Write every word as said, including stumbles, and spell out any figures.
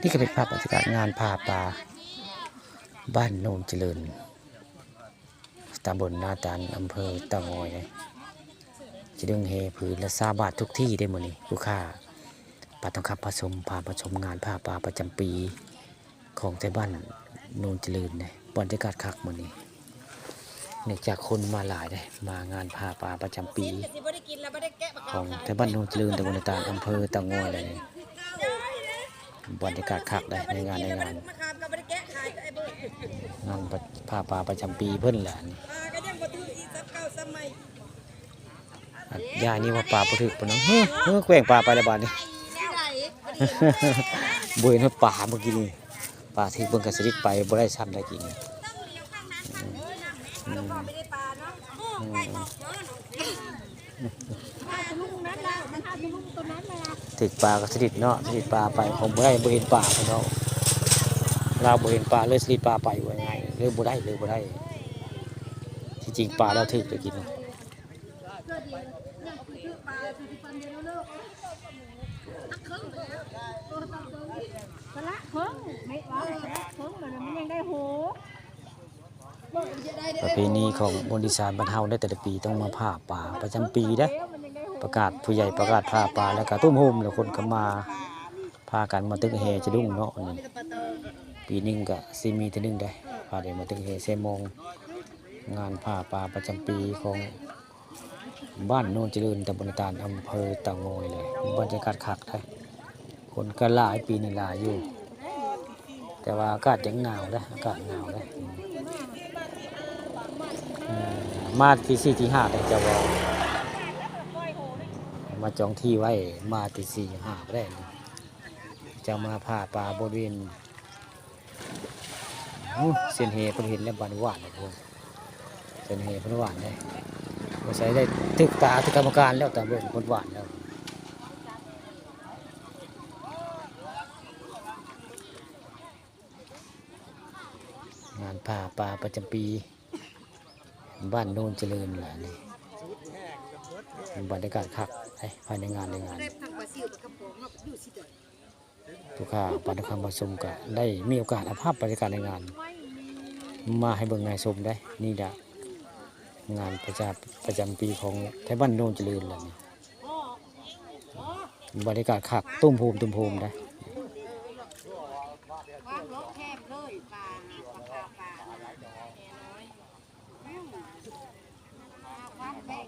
นี่ก็เป็นภาพบรรยากาศงานผ้าป่าบ้านโนนเจริญ ตำบลนาตาล อำเภอเต่างอยเลย จะดึงแหผืนละซาวบาททุกที่ได้มื้อนี้ ลูกค้า ปาทองคำผสม พาผสมงานผ้าป่าประจำปี ของไทบ้านโนนเจริญเนี่ย บรรยากาศคักมื้อนี้ เนื่องจากคนมาหลายเลย มางานผ้าป่าประจำปี ของไทบ้านโนนเจริญ ตำบลนาตาล อำเภอเต่างอยเลยนี่ บรรยากาศคักเลย ในงาน ในงาน งานผ้าป่าประจำปีเพิ่นแหละนี่ ยายนี่ว่าป่าบ่ถืกปานนั้น เฮ้อ เฮ้อ แกว่งป่าไปแล้วบาดนี้ บ่เห็นฮอดป่าเมื่อกี้นี่ ป่าถืกเพิ่นก็สะดิดไปบ่ได้ซ้ำได้กิน อืม อืม ถืกป่าก็สะดิดเนาะ สะดิดป่าไป ของบ่ได้ บ่เห็นป่าพี่น้อง ลาวบ่เห็นป่า เลยสะดิดป่าไปว่าง่าย เลยบ่ได้ เลยบ่ได้ ที่จริงป่าลาวถืกได้กินนะ สละเพิ่งไม่ว่าสละเพิ่งมันยังได้โห ประเพณีของมวลอีสานบ้านเฮาในแต่ละปีต้องมาผ้าป่าประจำปีเด้ ประกาศผู้ใหญ่ประกาศผ้าป่าแล้วก็ตุ้มโฮม แล้วคนก็มาพากันมาตึกแห่จะดุ้งเนาะ นี่ปีหนึ่งก็สิมีเทื่อหนึ่งเด้ พากันมาตึกแห่เซมอง งานผ้าป่าประจำปีของ บ้านโนนเจริญ ตำบลนาตาล อำเภอเต่างอยเลย บรรยากาศคักเด้ คนก็หลาย ปีนี้หลายอยู่ แต่ว่าอากาศยังหนาวเด้ อากาศหนาวเด้ อืม อืม มาตีสี่ตีห้าแต่จะว่า มาจองที่ไว้ มาตีสี่ห้าบ่ได้นะ จะมาผ้าป่าบริเวณ โอ้ เส้นแห่เพิ่นเห็นแล้วบาดหวานเลยพวก เส้นแห่เพิ่นหวานเลย บ่ใส่ได้ตึกตาตึกกรรมการแล้ว แต่เบิ่งเพิ่นหวานแล้ว งานผ้าป่าประจำปี บ้านโนนเจริญล่ะนี่ บรรยากาศคักเด้ ภายในงาน ในงาน ลูกค้าปาทองคำผสมก็ได้มีโอกาสเอาภาพบรรยากาศในงาน มาให้เบิ่งให้ชมได้ นี่แหละงานประจำ ประจำปีของไทบ้านโนนเจริญล่ะนี่ บรรยากาศคัก ตุ้มโฮม ตุ้มโฮมได้ วางลงแคบเลย ปลา ปลาขาว ปลาน้อย อืม วางแบก